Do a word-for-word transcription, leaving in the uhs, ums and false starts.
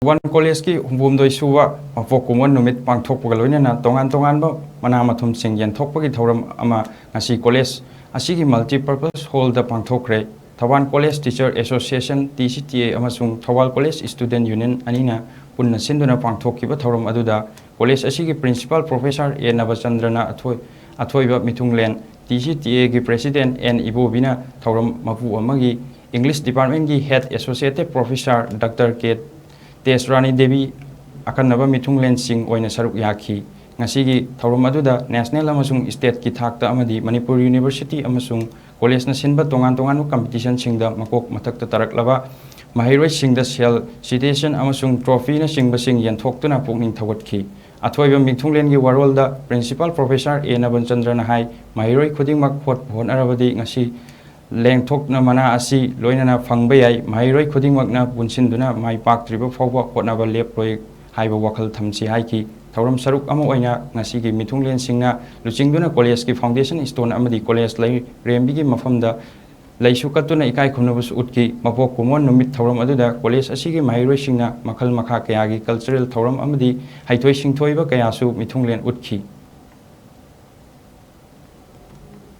ꯊꯧꯕꯥꯜ ꯀꯣꯂꯦꯖꯀꯤ ꯍꯨꯝꯐꯨꯍꯨꯝꯗꯣꯏ ꯁꯨꯕ ꯃꯄꯣꯛ ꯀꯨꯝꯑꯣꯟ ꯅꯨꯃꯤꯠ ꯄꯥꯡꯊꯣꯛꯄꯒ ꯂꯣꯏꯅꯅ ꯇꯣꯉꯥꯟ ꯇꯣꯉꯥꯟꯕ ꯃꯅꯥ ꯃꯊꯨꯝꯁꯤꯡ ꯌꯦꯟꯊꯣꯛꯄꯒꯤ ꯊꯧꯔꯝ ꯑꯃ ꯉꯁꯤ ꯀꯣꯂꯦꯖ ꯑꯁꯤꯒꯤ multipurpose hallꯗ ꯄꯥꯡꯊꯣꯛꯈ꯭ꯔꯦ꯫ Thoubal college Teacher Association, T C T A, ꯑꯃꯁꯨꯡ ꯊꯧꯕꯥꯜ ꯀꯣꯂꯦꯖ Student Union ꯑꯅꯤꯅ ꯄꯨꯟꯅ ꯁꯤꯟꯗꯨꯅ ꯄꯥꯡꯊꯣꯛꯈꯤꯕ ꯊꯧꯔꯝ ꯑꯗꯨꯗ ꯀꯣꯂꯦꯖ ꯑꯁꯤꯒꯤ Principal Professor A ꯅꯕꯆꯟꯗ꯭ꯔꯅ ꯑꯊꯣꯏ-, ꯑꯊꯣꯏꯕ ꯃꯤꯊꯨꯡꯂꯦꯟ, T C T Aꯒꯤ President N ꯏꯕꯣꯕꯤꯅ ꯊꯧꯔꯝ ꯃꯄꯨ ꯑꯃꯒꯤ English Departmentꯀꯤ Head Associate Professor Doctor K ꯇꯦꯖꯔꯥꯅꯤ Devi ꯑꯈꯟꯅꯕ ꯃꯤꯊꯨꯡꯂꯦꯟꯁꯤꯡ ꯑꯣꯏꯅ ꯁꯔꯨꯛ ꯌꯥꯈꯤ꯫ ꯉꯁꯤꯒꯤ ꯊꯧꯔꯝ ꯑꯗꯨꯗ national ꯑꯃꯁꯨꯡ stateꯀꯤ ꯊꯥꯛꯇ ꯑꯃꯗꯤ ꯃꯅꯤꯄꯨꯔ University ꯑꯃꯁꯨꯡ ꯀꯣꯂꯦꯖꯅ ꯁꯤꯟꯕ ꯇꯣꯉꯥꯟ ꯇꯣꯉꯥꯟꯕ competitionꯁꯤꯡꯗ ꯃꯀꯣꯛ ꯃꯊꯛꯇ ꯇꯥꯔꯛꯂꯕ ꯃꯍꯩꯔꯣꯏꯁꯤꯡꯗ ꯁꯦꯜ, citation ꯑꯃꯁꯨꯡ trophyꯅꯆꯤꯡꯕꯁꯤꯡ ꯌꯦꯟꯊꯣꯛꯇꯨꯅ ꯄꯨꯛꯅꯤꯡ ꯊꯧꯒꯠꯈꯤ꯫ ꯑꯊꯣꯏꯕ ꯃꯤꯊꯨꯡꯂꯦꯟꯒꯤ ꯋꯥꯔꯣꯜꯗ Principal Professor A ꯅꯕꯟꯆꯟꯗ꯭ꯔꯅ ꯍꯥꯏ, ꯃꯍꯩꯔꯣꯏ ꯈꯨꯗꯤꯡꯃꯛ ꯍꯣꯠꯄꯨ ꯍꯣꯠꯅꯔꯕꯗꯤ ꯉꯁꯤ ꯂꯦꯡꯊꯣꯛꯅ ꯃꯅꯥ ꯑꯁꯤ ꯂꯣꯏꯅꯅ ꯐꯪꯕ ꯌꯥꯏ꯫ ꯃꯍꯩꯔꯣꯏ ꯈꯨꯗꯤꯡꯃꯛꯅ ꯄꯨꯟꯁꯤꯟꯗꯨꯅ ꯃꯥꯏ ꯄꯥꯛꯇ꯭ꯔꯤꯕ ꯐꯥꯎꯕ ꯍꯣꯠꯅꯕ ꯂꯦꯞꯂꯣꯏ ꯍꯥꯏꯕ ꯋꯥꯈꯜ ꯊꯝꯁꯤ ꯍꯥꯏꯈꯤ꯫ ꯊꯧꯔꯝ ꯁꯔꯨꯛ ꯑꯃ ꯑꯣꯏꯅ ꯉꯁꯤꯒꯤ ꯃꯤꯊꯨꯡꯂꯦꯟꯁꯤꯡꯅ ꯂꯨꯆꯤꯡꯗꯨꯅ ꯀꯣꯂꯦꯖꯀꯤ foundation stone ꯑꯃꯗꯤ ꯀꯣꯂꯦꯖ ꯂꯩꯔꯦꯝꯕꯤꯒꯤ ꯃꯐꯝꯗ ꯂꯩꯁꯨ ꯀꯠꯇꯨꯅ ꯏꯀꯥꯏ ꯈꯨꯝꯅꯕꯁꯨ ꯎꯠꯈꯤ꯫ ꯃꯄꯣꯛ ꯀꯨꯝꯑꯣꯟ ꯅꯨꯃꯤꯠ ꯊꯧꯔꯝ ꯑꯗꯨꯗ ꯀꯣꯂꯦꯖ ꯑꯁꯤꯒꯤ ꯃꯍꯩꯔꯣꯏꯁꯤꯡꯅ ꯃꯈꯜ ꯃꯈꯥ ꯀꯌꯥꯒꯤ cultural ꯊꯧꯔꯝ ꯑꯃꯗꯤ ꯍꯩꯊꯣꯏ ꯁꯤꯡꯊꯣꯏꯕ ꯀꯌꯥꯁꯨ ꯃꯤꯊꯨꯡꯂꯦꯟ ꯎꯠꯈꯤ꯫